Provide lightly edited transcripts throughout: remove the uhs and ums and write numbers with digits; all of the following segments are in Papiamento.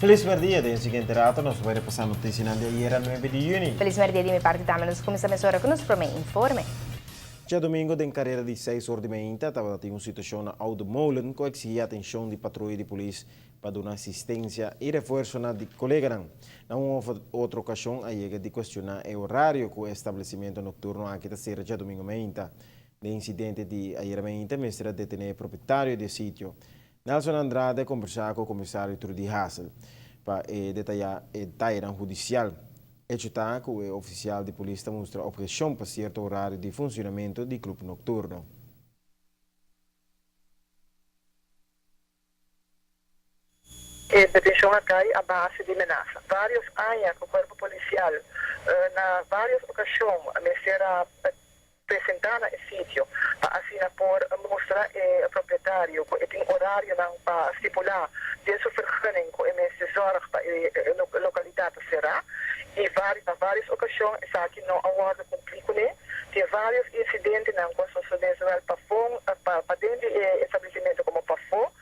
Felis merdia, den siguiente rato nos ta bai repasa noticianan di ayera nuebe di juni. Felis merdia di mi parti tambe, nos ta cuminsa mesora cu nos prome informe. Djadomingo den carera di seis or di mainta tabata tin un situacion na Oude Molen cu a exigi atencion di patruya di polis pa duna asistencia y refuerzo na di coleganan. Na un of otro ocasion a yega di cuestiona e horario cu e establecimento nocturno aki ta cera djadomingo mainta. Den incidente di ayera mainta mester a detene e propietario di e sitio. Nelson Andrade a combersa cu comisario Trudy Hassel pa e detaya e detayenan hudicial. Hecho ta cu e oficial di polis ta mustra obhecion pa cierto horario di funcionamento di club nocturno. E detenshon a kai a base di menasa. Vários aña ku kuerpo polisial na vários okashon mester a presentá na e sitio pa asina por mustra e propietario ku e tin orarionan pa stipulá den su vergunning ku e mester zòrg pa e lokalidat ta será i na vários okashon esaki no a wòrdu kumplí kuné. Tin vários insidentenan ku a sosodé zowel pafó paden di e establesimentu komo pafó.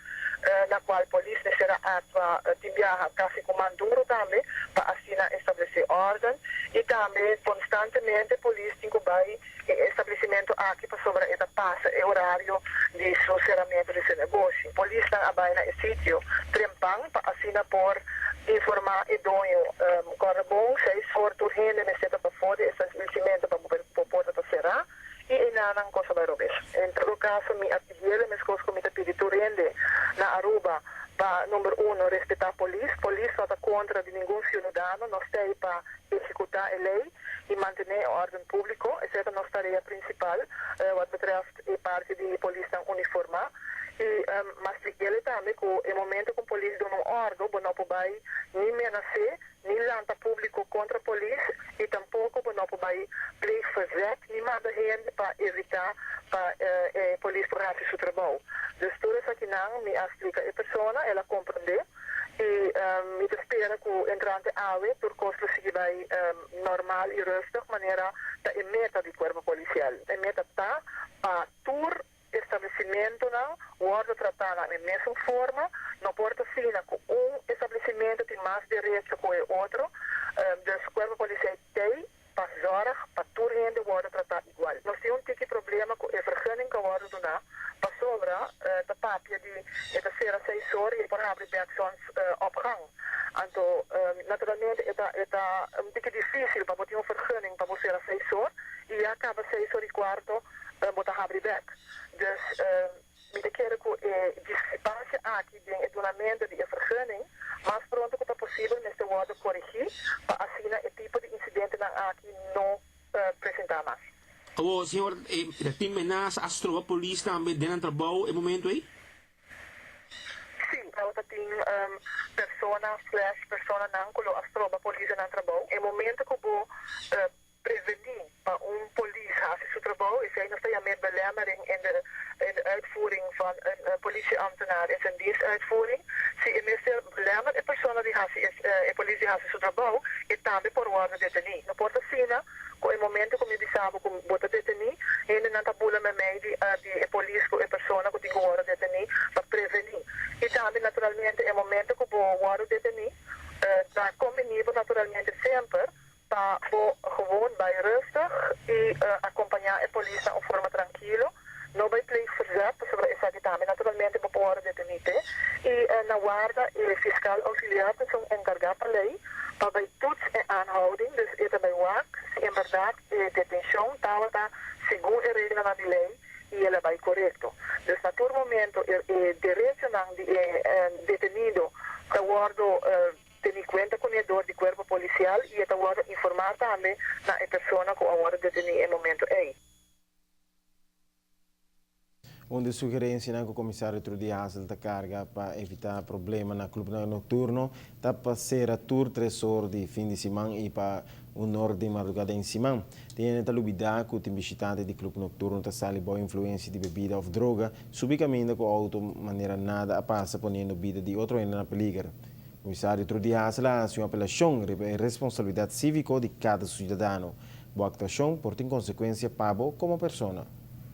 na cual polis mester a actua tin biaha casi cu man duro tambe pa asina establece orden y tambe constantemente polis tin cu bay e establecimento aki pasobra e ta pasa e horario di su ceramento di su negoshi. Polisnan a bay na e sitio trempan pa asina por informa e doño corda bon seis or tur hende mester ta pafo di e establecimento pa bo porta ta cera. I enanan cosa bai robes. En todo caso mi a pidiele mescos cu mi ta pidi tur hende na Aruba pa number uno respeta polis. Polis no ta contra di ningun ciudadano, nos ta ey pa ehecuta e ley y mantene e orden publico. Esey ta nos tarea principal wat betreft e parti di polisnan uniforma. Y mas spliquele tambe cu e momento cu un polis duna un ordo bo no por bay ni menase ni lanta públiko kontra polis i tampoko bo no por bai pleeg verzet ni manda hende pa evitá pa e polis por hasi su trabou. Dus tur esakinan mi a splika e persona, el a komprendé i mi ta spera ku entrante awe tur kos lo sigui bai normal i rustig manera ta e meta di Kuerpo Polisial. E meta ta pa tur Establecimentonan wordo trata na e mesun forma, no por ta asina cu un establecimento tin mas derecho cu e otro, dus Cuerpo Policial tey pa zorg pa tur hende wordo trata igual. Nos tin un tiki problema cu e vergunning cu a wordo duna, pasobra ta papia di e ta cera seis or y e por habri bek zons opgang, anto naturalmente e ta e ta un tiki dificil pa bo tin un vergunning pa bo cera seis or y ya caba seis or y cuarto bo ta habri bek. Dus mi ta kere ku e diskrepansia aki den e dunamentu di e vergunning mas pronto ku ta posibel mester wòrdu koregí pa asina e tipo di insidentenan aki no presentá mas. Awor, señor, e tin menasa a stroba polis tambe den nan trabou e momento ei? Sí, tabata tin persona slash personanan ku lo a stroba polis den nan trabou. E momento ku bo Prevení pa un polis hasi su trabou, esei nos ta yam'é belemmering in de in de uitvoering van een politieambtenaar in zijn dienstuitvoering. Si e mester belemmer e persona di hasi e polis di hasi su trabou, e tambe por wòrdu detení. No por ta asina ku e momento ku mi bisa bo ku bo ta detení, hendenan ta bula meimei di di e polis ku e persona ku tin ku wòrdu detení pa prevení. I tambe naturalmente e momento ku bo wòrdu detení ta kombení bo naturalmente semper Pa bo gewoon bai rustig y acompaña e polis na un forma trankilo, no bai pleeg verzet pasobra esaki tambe naturalmente bo por worde deteni te. Y na warda e fiscal auxiliar ta esun encarga pa ley pa bai toets e aanhouding, dus e ta bai wak si en berdad e detencion tawata segun e reglanan di ley y el a bai corecto. Dus na tur momento e derechonan di e detenido ta wordo. Teni kuenta kuné dor di kuerpo polisial i e ta wòrdu informá tambe na e persona ku a wòrdu detení e momento ei. Un di sugerensianan ku Komisario Trudy Hassell ta karga pa evitá problema na klubnan nokturno ta pa sera tur tres or di fin di siman i pa un or di mardugá den siman. Tin hende ta lubidá ku tin bishitante di klub nokturno ta sali bou influensia di bebida òf droga, subi kaminda ku outo manera nada a pasa poniendo bida di otro hende na peliger. Komisario Trudy Hassel a hasi un apelashon riba e responsabilidat síviko di kada suidadano. Bo aktuashon por tin konsekuensia pa bo komo persona.